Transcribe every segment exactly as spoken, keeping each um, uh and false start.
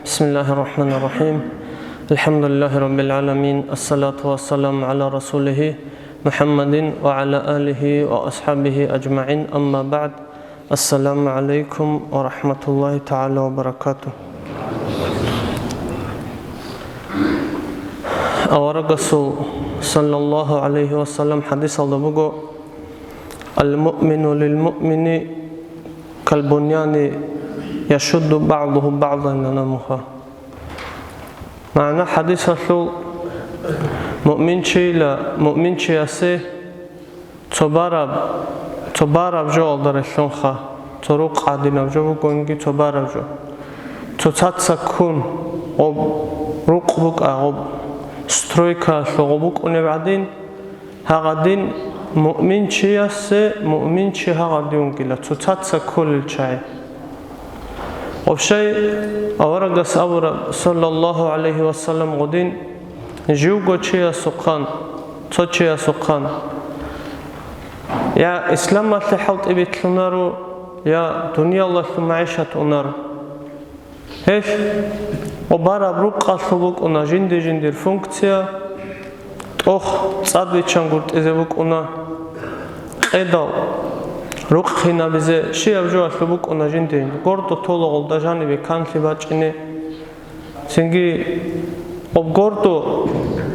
بسم الله الرحمن الرحيم. الحمد لله رب العالمين. الصلاة والسلام على رسوله محمد وعلى آله وأصحابه أجمعين. أما بعد. السلام عليكم ورحمة الله تعالى وبركاته. Аварагасул, саллаллагьу гӀалайгьи ва саллам, хӀадисалда буго: «Ал-муъмину лил-муъмини кал-буньяни яшудду багӀдугьу багӀдан», яна муха. МагӀна хӀадисалъул: муъминчийила муъминчиясе цо бараб, цо бараб жоялда релълъунха, цо рукъ гӀадинаб жо бугонги, цо бараб жо. Цоцаца ккун, гъоб рукъ букӀа, гъоб стройкаялъул гъоб букӀунеб гӀадин, гьагъадин муъминчиясе муъминчи гьагъадин вугила, цоцаца кколел чагӀи. Гъоб щай аварагас абураб, саллаллагьу гӀалайгьи ва саллам, гъодин, живго чиясухъан, цо чиясухъан, я исламалъе хӀалтӀи битлъунаро, я дуниялалъул магӀишат унаро. Гьелъ гъоб бараб рукъалъул букӀуна жинди-жиндир функция, тӀох цӀад виччан гуртӀизе букӀуна, къедал, рукъ хинабизе, щияб жоялъул букӀуна жинди-жинди, гордо тола гъолда жанибе канлъи бачӀине. Цинги гъоб гордо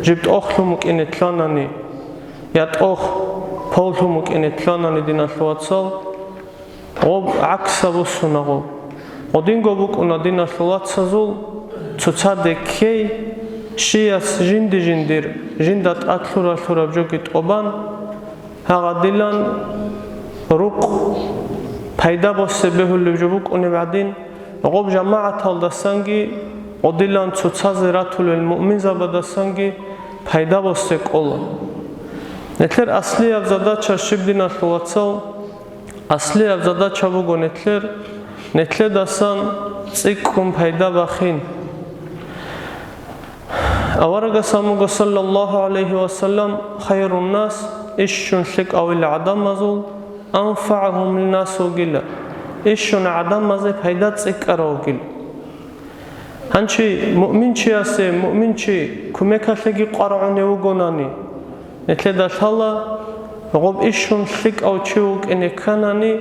жиб тӀохлъун букӀине лъанани, я тӀох поллъун букӀине лъанани, диналъул вацал, гъоб гӀаксаб буссуна гъоб. Гъодинго букӀуна, диналъул вацазул, цоцаде ккей, щияс жинди-жиндир, жинда тӀад лъура-лъураб жоги тӀобан, гьагъадилан рукъ пайда босе бегьулеб жо букӀунеб гӀадин, гъоб жамагӀаталдасанги, гъодилан цоцазе ратулел муъминзабадасанги пайда босе кӀола. Нилъер аслияб задача щиб, диналъул вацал? Аслияб задача буго нилъер, нилъедасан цӀикӀкӀун пайда бахин. Аварагас абун буго, саллаллагьу гӀалайгьи ва саллам: «Хайрун нас», ишшун лъикӀавила гӀадамазул, «анфагӀугьум линнас» вугила, ишшун гӀадамазе пайда цӀикӀкӀарав вугила. Гьанчи муъминчиясе муъминчи кумекалъеги къварагӀунев вугонани, нилъеда лъала, гъоб ишшун лъикӀав чи вукӀине кканани,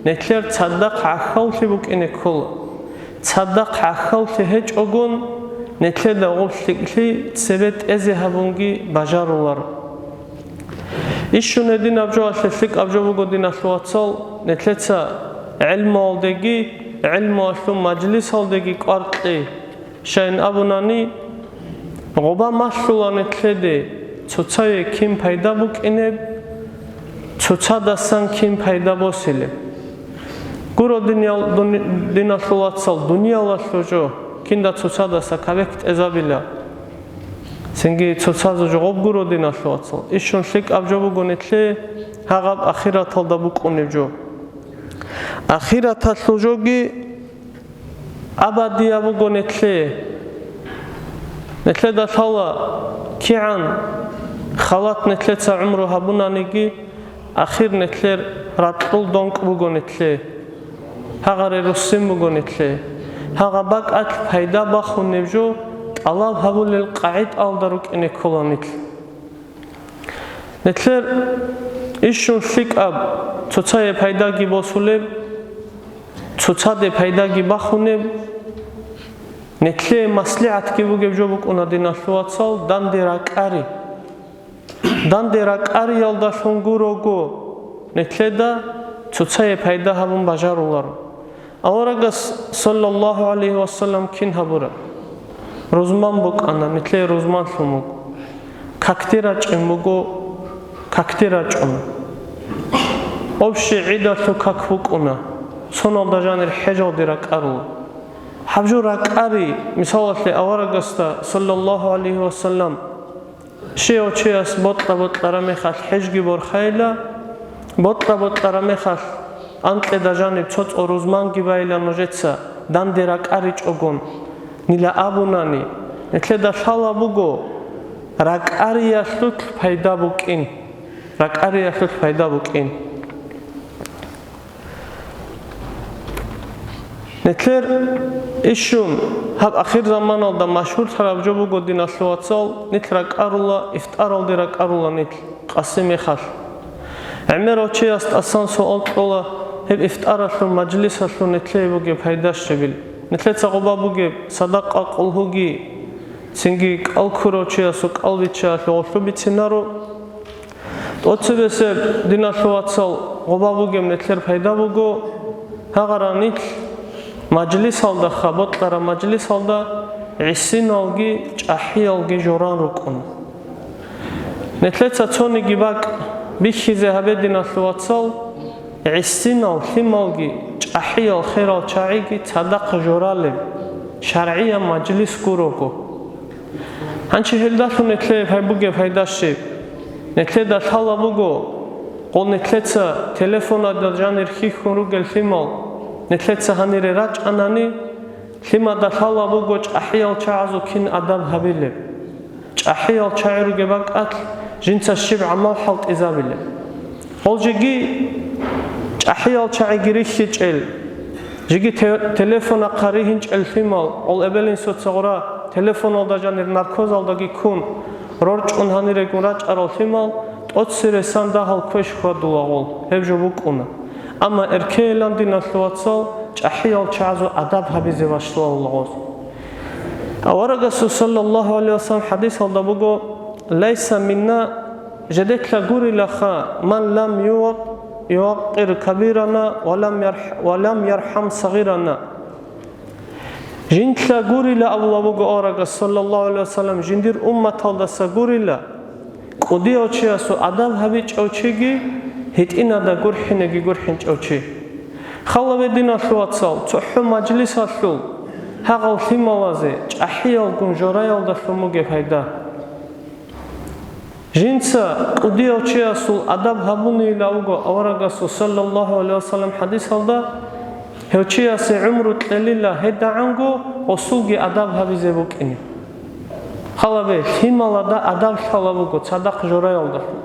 нилъер цадахъ гӀахьаллъи букӀине ккола. Цадахъ гӀахьаллъи гьечӀогун, нилъеда гъоб лъикӀлъи цебе тӀезе гьабунги бажаруларо. Ишшун гьединаб жоялъе лъикӀаб жо буго, диналъул вацал, нилъеца гӀелмуялдеги, гӀелмуялъул мажлисалдеги кӀвар кьей. Щайин абунани, гъоба малъула нилъеде цоцае кин пайда букӀинеб, цоцадасан кин пайда босилеб. Гуро, диниял-, дуни-, диналъул вацал, дуниялалъул жо кинда цоцадаса кабек тӀезабила. Цинги цоцазул жо гъоб гуро, диналъул вацал. Ишшун лъикӀаб жо буго нилъее гьагъаб ахираталда букӀунеб жо. Ахираталъул жоги абадияб буго нилъее. Нилъеда лъала, кигӀан халат нилъеца гӀумру гьабунаниги, ахир нилъер ракьул донкӀ буго нилъее. Гьагъаре руссин буго нилъее. Гьагъа бакӀалъ пайда бахунеб жо тӀалаб гьабулел къагӀидаялда рукӀине ккола нилъ. Нилъер ишшун лъикӀаб, цоцае пайдаги босулеб, цоцаде пайдаги бахунеб, нилъее маслигӀатги бугеб жо букӀуна, диналъул вацал, данде ракӀари. Данде ракӀариялдалъун гурого нилъеда цоцае пайда гьабун бажаруларо. Аварагас, саллаллагьу гӀалайгьи ва саллам, кин гьабураб? Рузман букӀана, нилъее рузманлъун вуго. Какде рачӀун буго, какде рачӀуна. Общий гӀидалъул как букӀуна, соналда жанир хӀежалде ракӀарула. Гьаб жо ракӀари, мисалалъе, аварагасда, саллаллагьу гӀалайгьи ва саллам, щивав чияс бокьа-бокьараб мехалъ хӀежги борхайила, бокьа-бокьараб мехалъ анкьида жаниб цо-цо рузманги байила нужеца, данде ракӀаричӀогун, нила абунани, нилъеда лъала буго ракӀариялъулъ пайда букӀин, ракӀариялъулъ пайда букӀин. Нилъер ишун гьаб ахир заманалда машгьурлъараб жо буго, диналъул вацал, нилъ ракӀарула, ифтаралде ракӀарула нилъ къаси мехалъ. ГӀемерав чияс тӀасан суал кьола, гьеб ифтаралъул мажлисалъул нилъее бугеб пайда щибил? Нилъеца гъоба бугеб садакъа къулгьуги, цинги кӀал ккурав чиясул кӀал биччаялъул гъолъу бицинаро. ТӀоцебесеб, диналъул вацал, гъоба бугеб нилъер пайда буго, гьагъара нилъ мажлисалда, ха бокьараб мажлисалда гӀисиналги чӀахӀиялги жоран рукӀуна. Нилъеца цониги бакӀ бихьизе гьабе, диналъул вацал, гӀисинал лъималги чӀахӀиял херал чагӀиги цадахъ жоралеб шаргӀияб мажлис гурого. Гьанчи гьелдалъун нилъее пай бугеб пайда щиб? Нилъеда лъала буго, гъол нилъеца телефонада жанир хьихьун ругел лъимал, нилъеца гьанире рачӀанани, лъимада лъала буго чӀахӀиял чагӀазул кин адаб гьабилеб, чӀахӀиял чагӀи ругеб бакӀалъ жинца щиб гӀамал хӀалтӀизабилеб. Гъол жеги чӀахӀиял чагӀиги рихьичӀел, жеги те-, телефонахъа ригьинчӀел лъимал, гъол эбел-инсуца гъура телефоналда жанир наркозалдаги ккун, рорчӀун гьанирегун рачӀарал лъимал, тӀоцересан дагьал квеш хьвадула гъол, гьеб жо букӀуна. Амма эркейилан, диналъул вацал, чӀахӀиял чагӀазул адаб гьабизе башлагьула гъоз. Аварагасул саллаллагьу гӀалайгьи вассалам хӀадисалда буго: «Лайса минна», жидеца гурилаха, «ман лам ювакъ-, ювакъир кабирана ва лам ярх-, ва лам ярхӀам сагъирана». Жинца гурила абула буго аварагас, саллаллагьу гӀалайгьи вассалам, жиндир умматалдаса гурила, кӀудияв чиясул адаб гьабичӀав чиги, гьитӀинада гурхӀинеги гурхӀинчӀав чи. Халабе, диналъул вацал, цохӀо мажлисалъул гьагъал лъималазе чӀахӀиялгун жораялдалъун бугеб пайда. Жинца кӀудияв чиясул адаб гьабунейилан вуго аварагасул саллаллагьу гӀалайгьи вассалам хӀадисалда, гьев чиясе гӀумру кьелила гьедагӀанго гъосулги адаб гьабизе букӀине. Халабе, лъималада адаб лъала буго цадахъ жораялдалъун.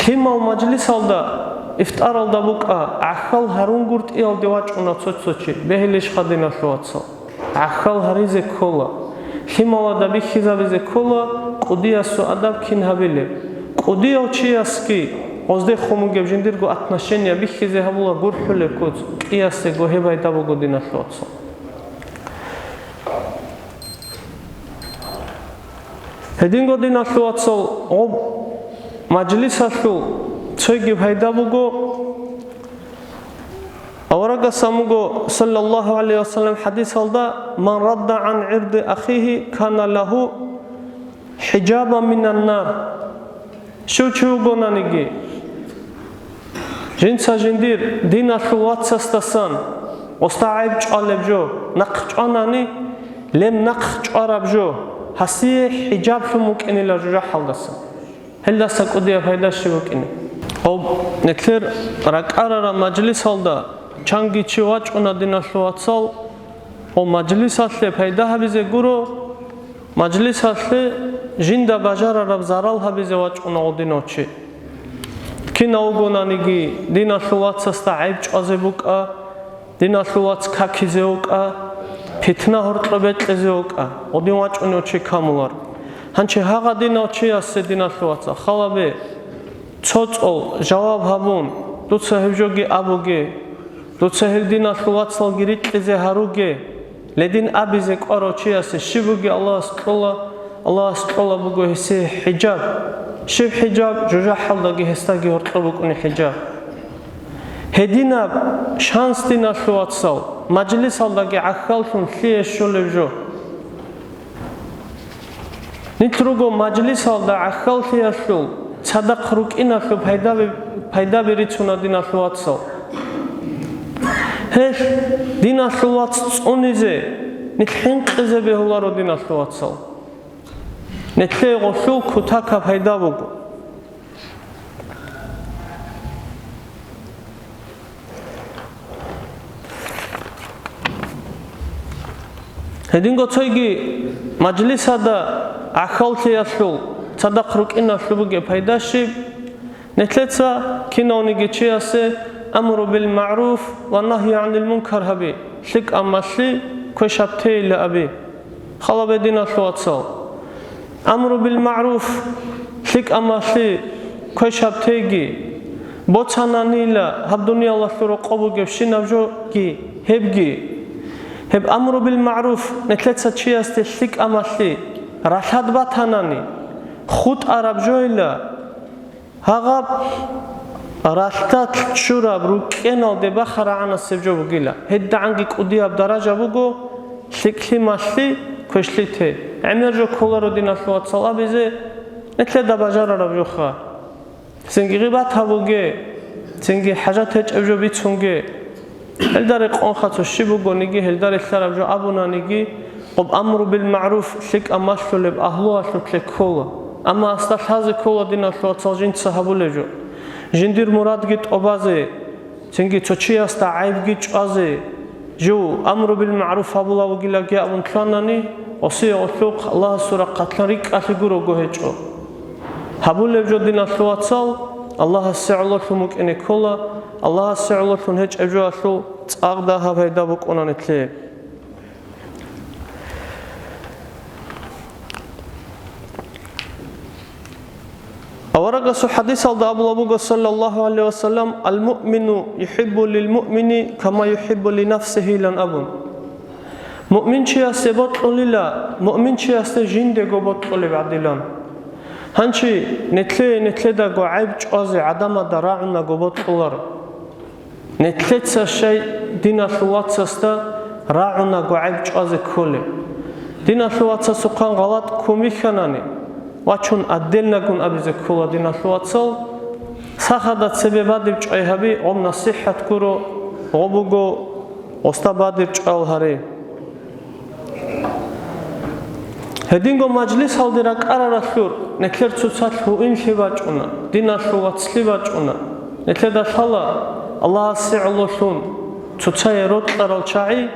Лъимал мажлисалда, ифтаралда букӀа, гӀахьал гьарунгуртӀиялде вачӀуна цо-цо чи, бегьилищха, диналъул вацал? ГӀахьал гьаризе ккола, лъималада бихьизабизе ккола кӀудиясул адаб кин гьабилеб. КӀудияв чиясги гъоздехун бугеб жиндирго отношение бихьизе гьабула гурхӀулеб куц, кӀиясего гьеб пайда буго, диналъул вацал. Гьединго, диналъул вацал, гъоб мажлисалъул цойги пайда буго. Аварагас абун буго, саллаллагьу гӀалайгьи вассалам, хӀадисалда: «Ман радда гӀан гӀирди ахихи, кана лагьу хӀижабан минан нар». Щив чи вугонаниги, жинца жиндир диналъул вацасдасан гъосда гӀайиб чӀвалеб жо нахъ чӀванани, леб нахъ чӀвараб жо гьасие хӀижаблъун букӀинила жужахӀалдаса. Гьелдаса кӀудияб пайда щиб букӀине? Гьоб, нилъер ракӀарараб мажлисалда чанги чи вачӀуна, диналъул вацал, гьоб мажлисалъе пайда гьабизе гуро, мажлисалъе жинда бажарараб зарал гьабизе вачӀуна гъодинав чи. Кинав вугонаниги, диналъул вацасда гӀайиб чӀвазе букӀа, диналъул вац какизе вукӀа, питна гьоркьоб бекьизе вукӀа, гъодин вачӀунев чи камулар. Гьанчи гьагъа динав чиясе, диналъул вацал, халабе, цо цӀол жаваб гьабун, дуца гьеб жоги абуге, дуца гьел диналъул вацалги рикьизе гьаруге, ледин абизе кӀварав чиясе щиб буги Аллагьас кьола, Аллагьас кьола буго гьесие хӀижаб. Щиб хӀижаб? ЖужахӀалдаги гьесдаги гьоркьоб букӀуни хӀижаб. Гьединаб шанс, диналъул вацал, мажлисалдаги гӀахьаллъун лъие щолеб жо? Нилъ руго мажлисалда гӀахьаллъиялъул, цадахъ рукӀиналъул пайдаби-, пайдаби рицуна, диналъул вацал. Гьелъ диналъул вац цӀунизе нилъ хӀинкъизе бегьуларо, диналъул вацал. Нилъее гъолъул кутакаб пайда буго. Гьединго цойги мажлисада гӀахьаллъиялъул, цадахъ рукӀиналъул бугеб пайда щиб? Нилъеца кинавниги чиясе амру бил магӀруф ва нагьи гӀанил мункар гьаби, лъикӀаб малъи, квешаб тейила аби. Хала бе, диналъул вацал. Амру бил магӀруф, лъикӀаб малъи, квешаб тейги, боцананила гьаб дуниялалъул рокъоб бугебщинаб жоги, гьебги. Гьеб амру бил магӀруф, нилъеца чиясде лъикӀаб малъи ралъад батанани, хутӀараб жойила, гьагъаб ралъдалъ чураб рукӀкӀеналде бахарагӀанасеб жо бугила. ГьедигӀанги кӀудияб даража буго лъикӀлъи малъи, квешлъи те. ГӀемер жо кколаро, диналъул вацал, абизе, нилъеда бажарараб жоха. Цинги гъибат гьабуге, цинги хӀажат гьечӀеб жо бицунге. Гьелда рекъонха цо щиб бугониги, гьелда релълъараб жо абунаниги, гъоб амру бил магӀруф, лъикӀаб малъулеб агьлуялъулъе ккола. Амма асда лъазе ккола, диналъул вацал, жинца гьабулеб жо. Жиндир мурадги тӀобазе, цинги цо чиясда гӀайибги чӀвазе, жив амру бил магӀруф гьабулев вугилаги абун лъанани, гъосие гъолъухъ Аллагьасул рахъалъан рикӀкӀалъи гурого гьечӀо. Гьабулеб жо, диналъул вацал, Аллагьасе гӀололъун букӀине ккола, Аллагьасе гӀололъун гьечӀеб жоялъул цӀакъ дагьаб пайда букӀуна нилъее. Аварагасул хадисалда абула буго, саллаллаху гӀалайхи ва саллям: «Ал-муъмину юхӀиббу лил-муъмини кама юхӀиббу ли нафсихи», – илан абун. Муъминчиясе бокьулила, муъминчиясде жиндего бокьулеб гӀадилан. Гьанчи нилъее нилъедаго гӀайиб чӀвазе гӀадамазда рагӀунаго бокьуларо. Нилъеца щай диналъул вацасда рагӀунаго гӀайиб чӀвазе кколеб? Диналъул вацасухъан гъалатӀ ккун бихьанани, вачун отдельногун абизе ккола, диналъул вацал. Сахада цебе бадиб чӀвай гьаби, гъоб насихӀат гуро, гъоб буго, гъосда бадиб чӀвал гьаре. Гьединго мажлисалде ракӀараралъур нилъер цоцалъ гьуинлъи бачӀуна, диналъул вацлъи бачӀуна. Нилъеда лъала Аллагьасе гӀололъун цоцае рокьарал чагӀи,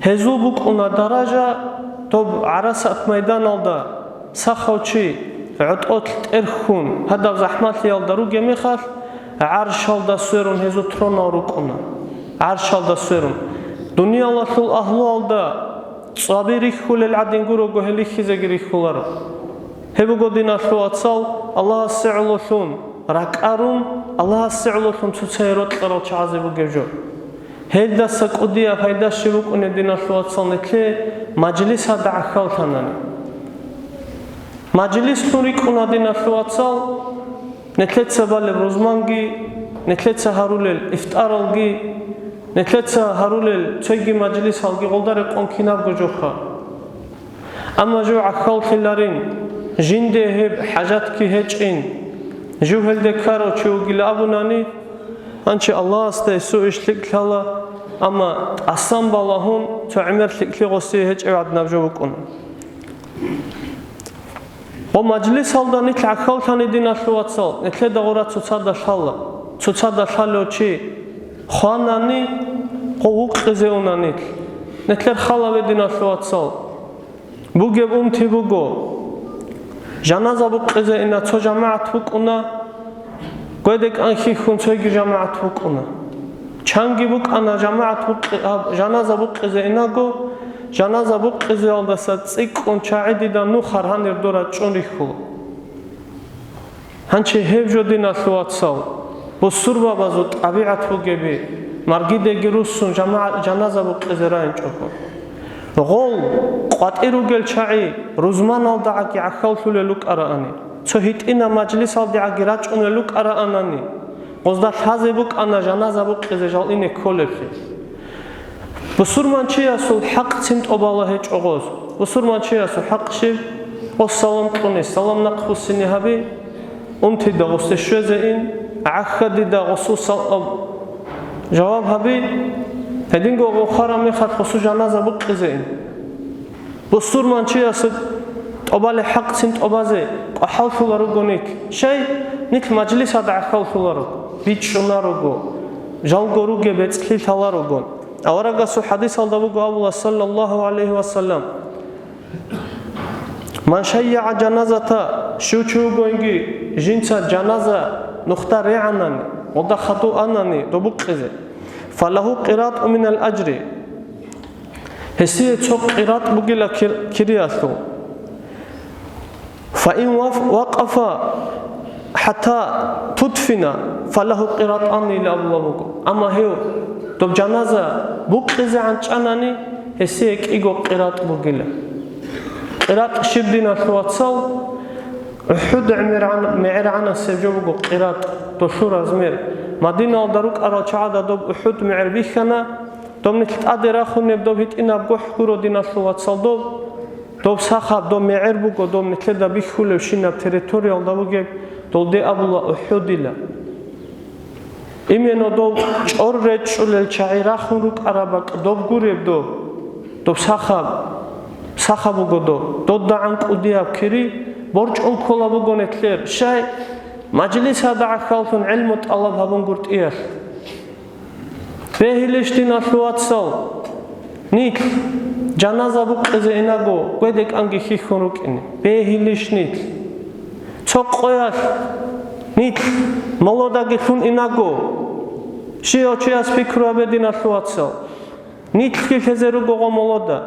гьезул букӀуна даража доб ГӀарасат майданалда сахав чи гӀотӀолъ тӀерхьун гьадаб захӀмалъиялда ругеб мехалъ, гӀаршалда сверун гьезул тронал рукӀуна. ГӀаршалда сверун. Дуниялалъул агьлуялда цӀаби рихьулел гӀадин гурого гьел рихьизеги рихьуларо. Гьеб буго, диналъул вацал, Аллагьасе гӀололъун ракӀарун, Аллагьасе гӀололъун цоцае рокьарал чагӀазе бугеб жо. Гьелдаса кӀудияб пайда щиб букӀунеб, диналъул вацал, нилъее мажлисалда гӀахьаллъанани? Мажлислъун рикӀкӀуна, диналъул вацал, нилъеца балеб рузманги, нилъеца гьарулел ифтаралги, нилъеца гьарулел цоги мажлисалги гъолда рекъон кинабго жоха. Амма жо гӀахьаллъиларин, жинде гьеб хӀажатги гьечӀин, жив гьелде ккарав чи вугила абунани, гьанчи Аллагьасда гьесул иш лъикӀ лъала, амма тӀасан балагьун цо гӀемер лъикӀлъи гъосие гьечӀев гӀадинаб жо букӀуна. Гъо мажлисалда нилъ гӀахьаллъани, диналъул вацал, нилъеда гъура цоцада лъала, цоцада лъалев чи хванани, гъо вукъизе уна нилъ. Нилъер хал гьабе, диналъул вацал. Бугеб унти буго. Жаназа букъизе ина цо жамагӀат букӀуна, гведекӀан хьихьун цоги жамагӀат букӀуна. Чанги букӀана жамагӀат букъи-, а, жаназа букъизе инаго, жаназа букъизеялдаса цӀикӀкӀун чагӀи дида нухар гьанир дора чӀун рихьула. Гьанчи гьеб жо, диналъул вацал, бусурбабазул тӀабигӀат бугеби, маргидеги руссун жамагӀат жаназа букъизе райинчӀого. Гъол къватӀир ругел чагӀи рузманалдагӀаги гӀахьаллъулел рукӀараани, цо гьитӀинаб мажлисалдегӀаги рачӀунел рукӀараанани, гъозда лъазе букӀана жаназа букъизе жал ине кколеблъи. Бусурманчиясул хӀакъцин тӀобала гьечӀо гъоз. Бусурманчиясул хӀакъ щиб? Гъос салам кьуни, салам нахъбуссине гьаби, унтида гъосде щвезе ин, гӀахьадида гъосул сал-, жаваб гьаби, гьединго гъохараб мехалъ гъосул жаназа букъизе ин. Бусурманчиясул тӀобалеб хӀакъцин тӀобазе къахӀаллъула руго нилъ. Щай? Нилъ мажлисада гӀахьаллъула руго, бичӀчӀуна руго, жалго ругеб бецӀлъи лъала ругон. Аварагасул хадисалда буго абула, саллаллаху гӀалайхи ва саллям: «Ман шайягӀа жаназата», щив чи вугониги жинца жаназа нухда регӀанани, Гьелда хадув анани доб букъизе, фалагьу къиратӀу минал ажри, гьесие цо къиратӀ бугила кир-, кириялъул. Фаин ваф-, вакъафа хӀатта тудфина, фалагьу къиратӀани ила абула буго. Амма гьев доб жаназа букъизегӀан чӀанани, гьесие кӀиго къиратӀ бугила. КъиратӀ щиб, диналъул вацал? УхӀуд мегӀергӀан-, мегӀергӀанасеб жо буго къиратӀ, долъул размер. Мадиналда рукӀарал чагӀазда доб УхӀуд мегӀер бихьана, доб нилъ тӀаде рахунеб доб гьитӀинаб гохӀ гуро, диналъул вацал, доб. Доб сахаб, доб мегӀер буго, доб нилъеда бихьулебщинаб территориялда бугеб, долде абула УхӀудила. Именно доб чӀор речӀчӀулел чагӀи рахун рукӀараб бакӀ доб гуреб доб, доб сахаб, сахаб буго доб. ДодагӀан кӀудияб кири борчӀун ккола буго нилъер, щай мажлисалда гӀахьаллъун гӀилму тӀалаб гьабунгутӀиялъ. Бегьилищ, диналъул вацал, нилъ жаназа букъизе инаго гведекӀанги хьихьун рукӀине? Бегьилищ нилъ? Цо къоялъ нилъ молодаги лъун инаго, щивав чияс пикру гьабе, диналъул вацал. Нилъги лъезе ругого молода.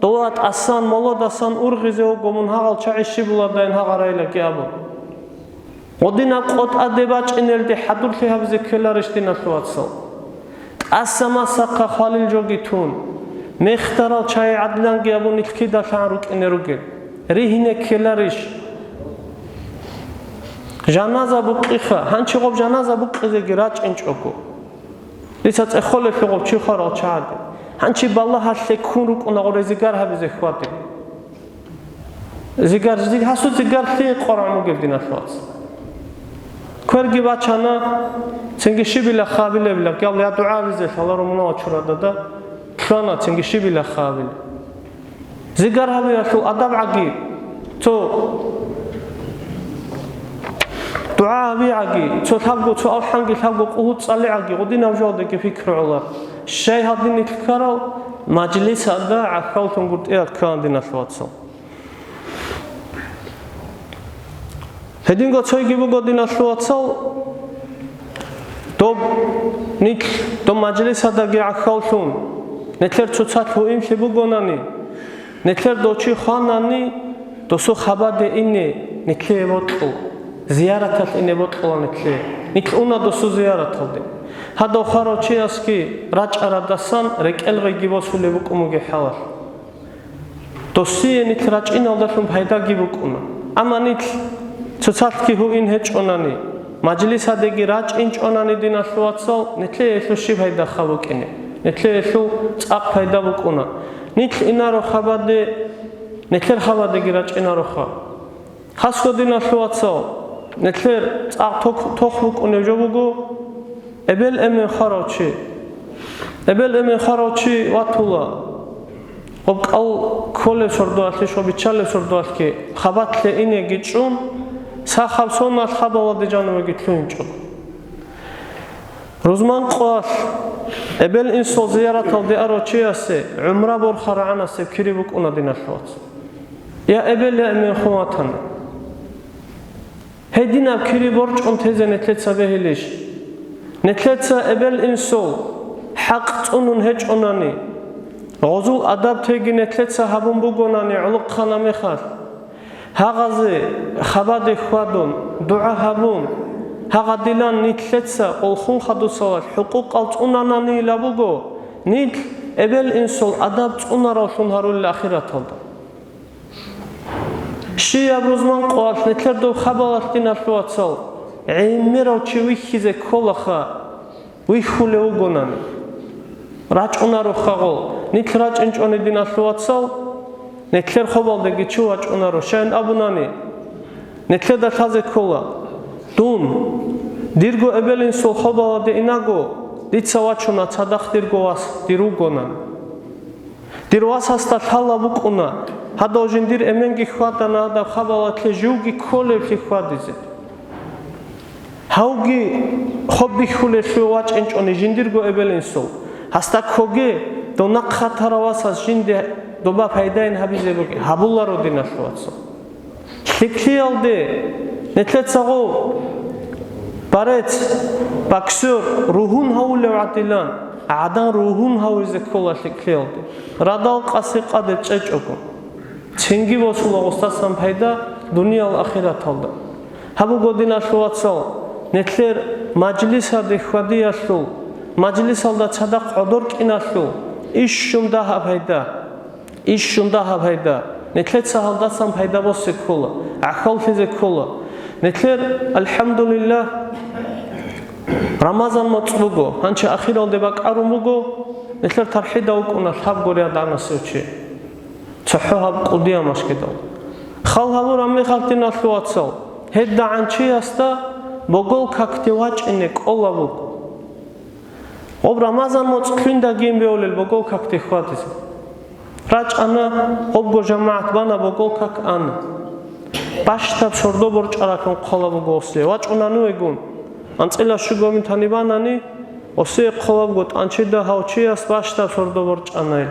Дола тӀасан молодасан ургъизе вуго мун гьагъал чагӀи щиб буладайин гьагъарайлаги абун. Гъодинаб къо тӀаде бачӀинелде хӀадурлъи гьабизе ккеларищ, диналъул вацал? ТӀаса-масахъа хвалил жоги тун, мехтарал чагӀи гӀадланги абун нилъ кидалъан рукӀине ругел. Ригьине ккеларищ? Жаназа букъиха, гьанчи гъоб жаназа букъизеги рачӀинчӀого. Дица цӀехолелъул гъоб чи хварал чагӀаде. Гьанчи балагьалъе ккун рукӀуна гъоре зигар гьабизе хьвадин. Зигар, зиг-, гьасул зигар лъие къварагӀун вугев, диналъул вацал? Кверги бачана, цинги щибила хабилебила, кӀал я дугӀа гьабизе лъаларо мунагьал чурадада, лъана цинги щибила хабил. Зигар гьабиялъул адаб гӀаги, цо дугӀа гьаби гӀаги, цо лъабго, цо алхӀамги лъабго къугьу цӀали гӀаги, гъудинаб жоалдаги пикру гӀолар. Щай гьадин нилъ ккарал? Мажлисалда гӀахьаллъун гуртӀиялъ ккан, диналъул вацал. Гьединго цойги буго, диналъул вацал, доб нилъ, доб мажлисалдаги гӀахьаллъун, нилъер цоцалъ гьуинлъи бугонани, нилъер дов чи хванани, досул хабаде ине нилъее бокьул, зияраталъ ине бокьула нилъее. Нилъ уна досул зияраталде. Гьадав хварав чиясги рачӀарадасан рекӀел гъейги босулеб букӀун бугеб хӀалалъ. Досие нилъ рачӀиналдалъун пайдаги букӀуна. Амма нилъ цоцалъги гьуин гьечӀонани, мажлисадеги рачӀинчӀонани, диналъул вацал, нилъее гьелъул щиб пайдаха букӀине? Нилъее гьелъул цӀакъ пайда букӀуна. Нилъ инаро хабаде, нилъер хабадеги рачӀинароха. Хасго, диналъул вацал, нилъер цӀакъ ток-, тох букӀунеб жо буго эбел-эмен хварав чи. Эбел-эмен хварав чи ватула. Гъоб кӀал кколеб сордоялъе, гъоб биччалеб сордоялъги хабалъе инеги чӀун, сахаб соналъ хабаладе жанивеги лъугьинчӀо. Рузман къоялъ эбел-инсул зияраталде арав чиясе гӀумра борхарагӀанасеб кири букӀуна, диналъул вацал. Я эбел, я эмен хун ватани. Гьединаб кири борчӀун тезе нилъеца бегьилищ? Нилъеца эбел-инсул хӀакъ цӀунун гьечӀонани, гъозул адаб теги нилъеца гьабун бугонани гӀолохъана мехалъ, гьагъазе хабаде хьвадун, дугӀа гьабун, гьагъадилан нилъеца къулхун хадусалалъ хӀукъукъал цӀунананила буго, нилъ эбел-инсул адаб цӀунаравлъун гьарулел ахираталда. Щияб рузман къоялъ нилъер доб хабалалъ, диналъул вацал, гӀемерав чи вихьизе кколаха, вихьулев вугонани. РачӀунароха гъол. Нилъ рачӀинчӀони, диналъул вацал, нилъер хобалдеги чи вачӀунаро. Щайин абунани, нилъеда лъазе ккола: дун, дирго эбел-инсул хобалде инаго, дица вачуна цадахъ дирго вас, дир вугонан. Дир васасда лъала букӀуна, гьадав жиндир эменги хьвадана, гьадаб хабалалъе живги кколеблъи хьвадизе. Гьавги хоб бихьулелъул вачӀинчӀони жиндирго эбел-инсул. Гьасда ккоге, дов нахъ хатарав васас жинде доба пайдайин гьабизе бугеб, гьабуларо, диналъул вацал. ЛъикӀлъиялде нилъецаго Борец, боксер, ругьун гьавулев гӀадилан, гӀадан ругьун гьавизе ккола лъикӀлъиялде, радал къаси къаде чӀечӀого. Цинги босула гъустасан пайда дуниял ахираталда. Гьаб буго, диналъул вацал, нилъер мажлисалде хьвадиялъул, мажлисалда цадахъ гӀодор кӀиналъул, ишщун дагьаб пайда. Ишщун дагьаб пайда. Нилъеца гьалдасан пайда босе ккола, гӀахьаллъизе ккола. Нилъер, алхӀамдулиллагь, Рамазан моцӀ буго, гьанчи ахиралде бакӀарун буго, нилъер тархӀида вукӀуна лъабго рядгӀанасев чи. ЦохӀо гьаб кӀудияв машгидал. Хал гьабураб мехалъ, диналъул вацал, гьедагӀан чиясда богол какде вачӀине кӀолаб буго. Гъоб Рамазан моцӀ лъундагийин бевулел богол какде хьвадизе. РачӀана, гъобго жамагӀат бана, богол как ана. Бащдаб сордо борчӀаралъун хъвала буго осие. ВачӀуна нужегун. АнцӀила щуго мин тани банани, осие хъвала буго тӀанчида гьав чияс бащдаб сордо борчӀанайил.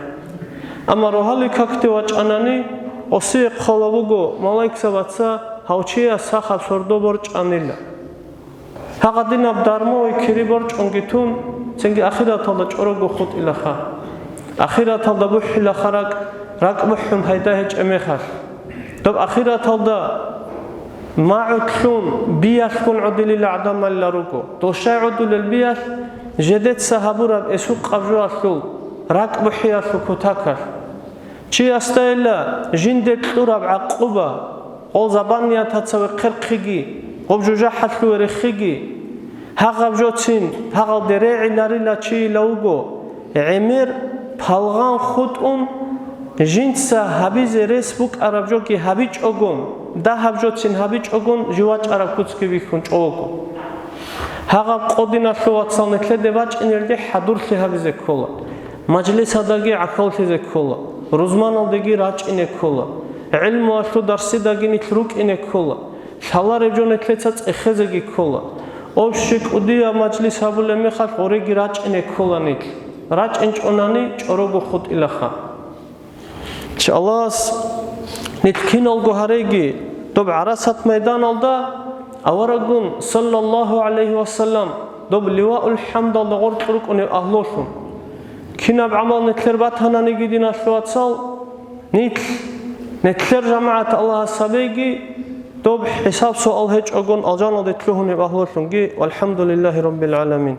Амма рогьалил какде вачӀанани, осие хъвала буго малаикзабаца гьав чияс сахаб сордо борчӀанила. Гьагъадинаб дармове кири борчӀунги тун, цинги ахираталда чӀорого хутӀилаха. Ахираталда бухӀилаха ракӀ, ракӀ бухӀун пайда гьечӀеб мехалъ. Доб ахираталда магӀу лъун, биялъгун гӀодилила гӀадамалила руго. Дол щай гӀодулел биялъ? Жидеца гьабураб эсукъаб жоялъул, ракӀ бухӀиялъул кутакалъ. Чиясдайила жинде кьураб гӀакъуба, гъол забаниятаца вехъерхъиги, гъоб жужахӀалъуве рехиги, гьагъаб жоцин гьагъалде регӀинарила чийила вуго, гӀемер палгъан хутӀун, жинца гьабизе рес букӀараб жоги гьабичӀогун, дагьаб жоцин гьабичӀогун, жив вачӀараб куцги бихьун чӀого. Гьагъаб къо, диналъул вацал, нилъеде бачӀинелде хӀадурлъи гьабизе ккола. Мажлисалдаги гӀахьаллъизе ккола, рузманалдеги рачӀине ккола, гӀилмуялъул дарсидаги нилъ рукӀине ккола, лъалареб жо нилъеца цӀехезеги ккола. Общий кӀудияб мажлис гьабулеб мехалъ гъореги рачӀине ккола нилъ. РачӀинчӀонани чӀорого хутӀилаха. Чи Аллагьас нилъ киналго гьареги, доб ГӀарасат майданалда авараггун, саллаллагьу гӀалайгьи ва саллам, доб Ливаул ХӀамдалда гъоркь рукӀунев агьлулъун. Кинаб гӀамал нилъер батананиги, диналъул вацал, нилъ, нилъер жамагӀат Аллагьас гьабейги, доб хӀисаб-суал гьечӀогун алжаналде лъугьунеб агьлулъунги, валхӀамдулиллагьи раббил гӀаламин.